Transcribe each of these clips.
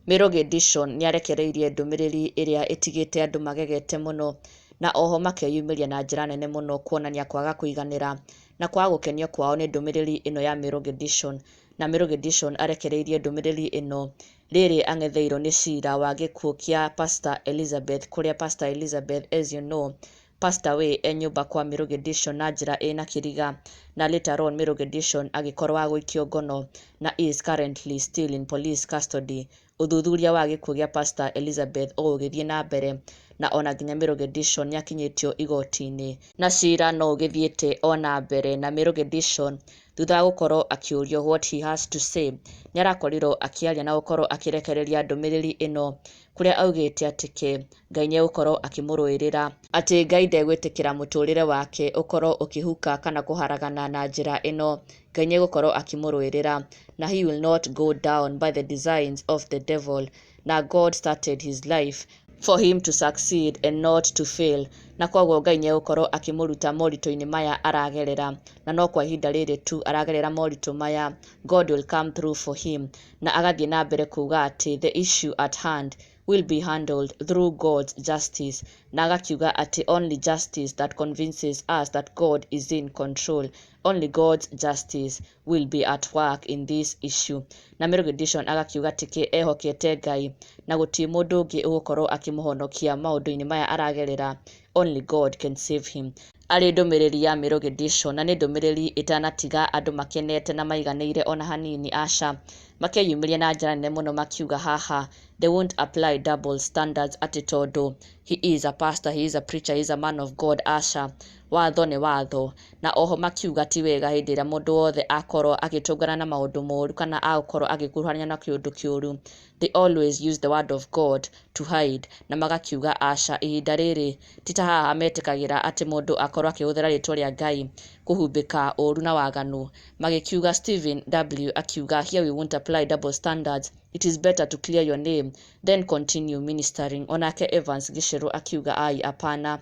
Mirugi Dishon nĩarekereirie ndũmĩrĩri ĩrĩa ĩtigĩte andũ magegete mũno na oho makeyumĩria na njĩra nene mũno kuonania kwaga kũiganĩra na kwaga gũkenio kwao nĩ ndũmĩrĩri ĩno ya Mirugi Dishon. Na Mirugi Dishon arekereirie ndũmĩrĩri ĩno rĩrĩ ang'etheirwo nĩ cira wa gĩkuũ kĩa Pastor Elizabeth, kũrĩa Pastor Elizabeth, as you know, passed away e nyũmba kwa Mirugi Dishon na njĩra ĩna kĩriga, na later on Mirugi Dishon agĩkorwo wa gũikio ngono na is currently still in police custody. Ũthuthuria wa gĩkuũ gĩa Pastor Elizabeth ũgũgĩthiĩ na mbere, na ona nginya Mirugi Dishon nĩakinyĩtio igoti-inĩ na cira no ũgĩthiĩte ona mbere. Na Mirugi Dishon, thutha wa gũkorwo akĩũrio what he has to say, nĩarakorirwo akĩaria na gũkorwo akĩrekereria ndũmĩrĩri ĩno, kũrĩa augĩte atĩ ke Ngai nĩegũkorwo akĩmũrũĩrĩra, atĩ Ngai ndegwĩtĩkĩra mũtũrĩre wake ũkorwo ũkĩhuka kana kũharagana na njĩra ĩno. Ngai nĩegũkorwo akĩmũrũĩrĩra na he will not go down by the designs of the devil, na God started his life for him to succeed and not to fail, na koguo Ngai nĩegũkorwo akĩmũruta moritũ-inĩ maya aragerera, na no kwa ihinda rĩrĩ tu aragerera moritũ maya, God will come through for him. Na agathiĩ na mbere kuga atĩ the issue at hand will be handled through God's justice, na agakiuga atĩ only justice that convinces us that God is in control, only God's justice will be at work in this issue. Na Mirugi Dishon agakiuga atĩ kĩ ehokete Ngai na gũtirĩ mũndũ ũngĩ ũgũkorwo akĩmũhonokia maũndũ-inĩ maya aragerera, only God can save him. Arĩ ndũmĩrĩri ya Mirugi Dishon, na nĩ ndũmĩrĩri ĩtanatiga andũ makenete na maiganĩire ona hanini, aca. Makeyumĩria na njĩra nene mũno makiuga haha they won't apply double standards, atĩ tondũ he is a pastor, he is a preacher, he is a man of God, aca, watho nĩ watho. Na oho makiuga ti wega hĩndĩ ĩrĩa mũndũ wothe akorwo agĩtũngana na maũndũ moru kana agũkorwo agĩkuruhania na kĩũndũ kĩũru, they always use the word of God to hide. Na magakiuga aca, ihinda rĩrĩ ti ta haha metĩkagĩra atĩ mũndũ akorwo akĩhũthĩra rĩtwa rĩa Ngai kũhumbĩka ũru na waganu. Magĩkiuga, Stephen W akiuga, "Here we won't apply double standards. It is better to clear your name then continue ministering." Onake Evans Gicheru akiuga, "Ai, hapana,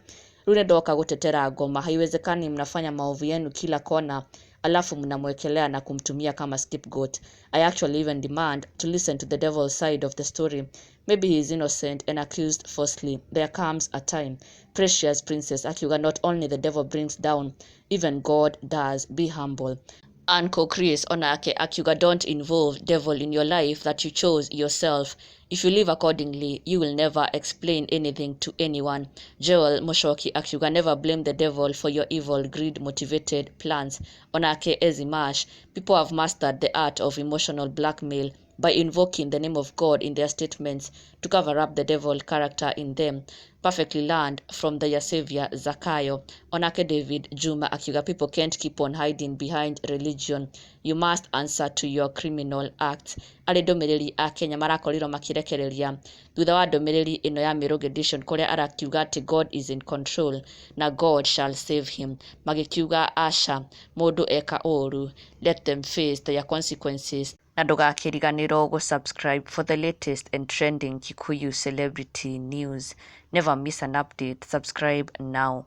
rĩu nĩndoka gũtetera ngoma. Haiwezekani mnafanya maovu yenu kila kona alafu mnamwekelea na kumtumia kama scapegoat. I actually even demand to listen to the devil's side of the story. Maybe he is innocent and accused falsely. There comes a time." Precious Princess akiuga, "Not only the devil brings down, even God does. Be humble." Uncle Chris onake akiuga, "Don't involve devil in your life that you chose yourself. If you live accordingly, you will never explain anything to anyone." Joel Mushoki akiuga, "Never blame the devil for your evil, greed motivated plans." Onake Ezimash, "People have mastered the art of emotional blackmail by invoking the name of God in their statements to cover up the devil character in them. Perfectly learned from their savior Zakayo." Onake David Juma akiuga, "People can't keep on hiding behind religion. You must answer to your criminal acts." Arĩ ndũmĩrĩri a Kenya marakorirwo makĩrekereria thutha wa ndũmĩrĩri ĩno ya Mirugi Dishon, kũrĩa arakiuga atĩ God is in control na God shall save him. Magĩkiuga aca, mũndũ eka ũru, let them face their consequences. Na ndũgakĩriganĩrwo gũ-subscribe for the latest and trending Kikuyu celebrity news. Never miss an update. Subscribe now.